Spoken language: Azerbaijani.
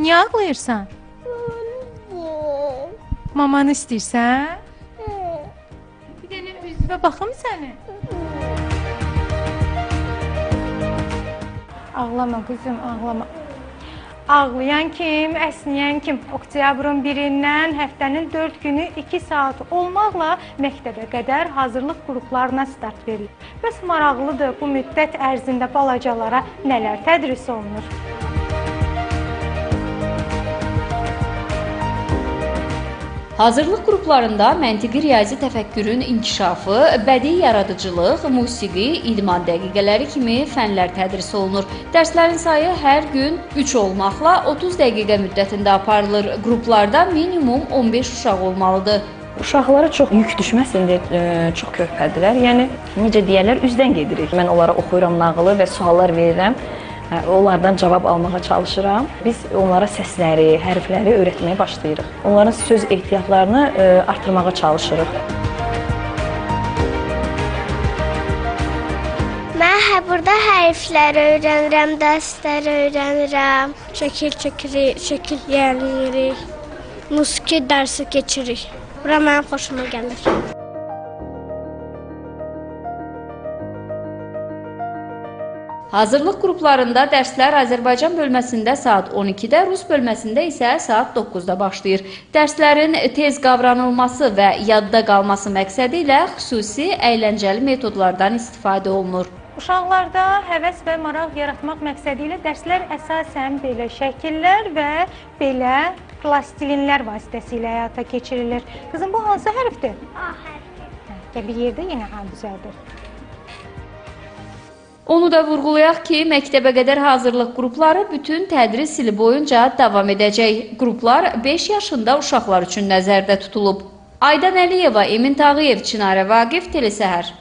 Niyə ağlayırsan? Mamanı istəyirsən? Bir dənə üzvə baxım səni. Ağlama qızım, ağlama. Ağlayan kim, əsnəyən kim? Oktyabrın 1-dən həftənin 4 günü 2 saat olmaqla məktəbə qədər hazırlıq qruplarına start verilir. Bəs maraqlıdır, bu müddət ərzində balacalara nələr tədris olunur? Hazırlıq qruplarında məntiqi riyazi təfəkkürün inkişafı, bədii yaradıcılıq, musiqi, idman dəqiqələri kimi fənlər tədris olunur. Dərslərin sayı hər gün 3 olmaqla 30 dəqiqə müddətində aparılır. Qruplarda minimum 15 uşaq olmalıdır. Uşaqlara çox yük düşməsin deyə çox körpədirlər. Yəni necə deyərlər, üzdən gedirik. Mən onlara oxuyuram nağılı və suallar verirəm. Onlardan cavab almağa çalışıram. Biz onlara səsləri, hərfləri öyrətməyə başlayırıq. Onların söz ehtiyatlarını artırmağa çalışırıq. Mən burada hərfləri öyrənirəm, dərsləri öyrənirəm. Şəkil çəkirik, şəkil yeniləyirik. Musiqi dərsi keçirik. Bura mənim xoşuma gəlir. Hazırlıq qruplarında dərslər Azərbaycan bölməsində saat 12-də, Rus bölməsində isə saat 9-da başlayır. Dərslərin tez qavranılması və yadda qalması məqsədi ilə xüsusi əyləncəli metodlardan istifadə olunur. Uşaqlarda həvəs və maraq yaratmaq məqsədi ilə dərslər əsasən belə şəkillər və belə plastilinlər vasitəsilə həyata keçirilir. Qızım, bu hansı hərfdir? A hərfi. Hə, bir yerdə yenə A düzəldir. Onu da vurğulayaq ki, məktəbə qədər hazırlıq qrupları bütün tədris ili boyunca davam edəcək. Qruplar 5 yaşında uşaqlar üçün nəzərdə tutulub. Aydan Əliyeva, Emin Tağıyev, Çinarə Vaqif, Telesəhər.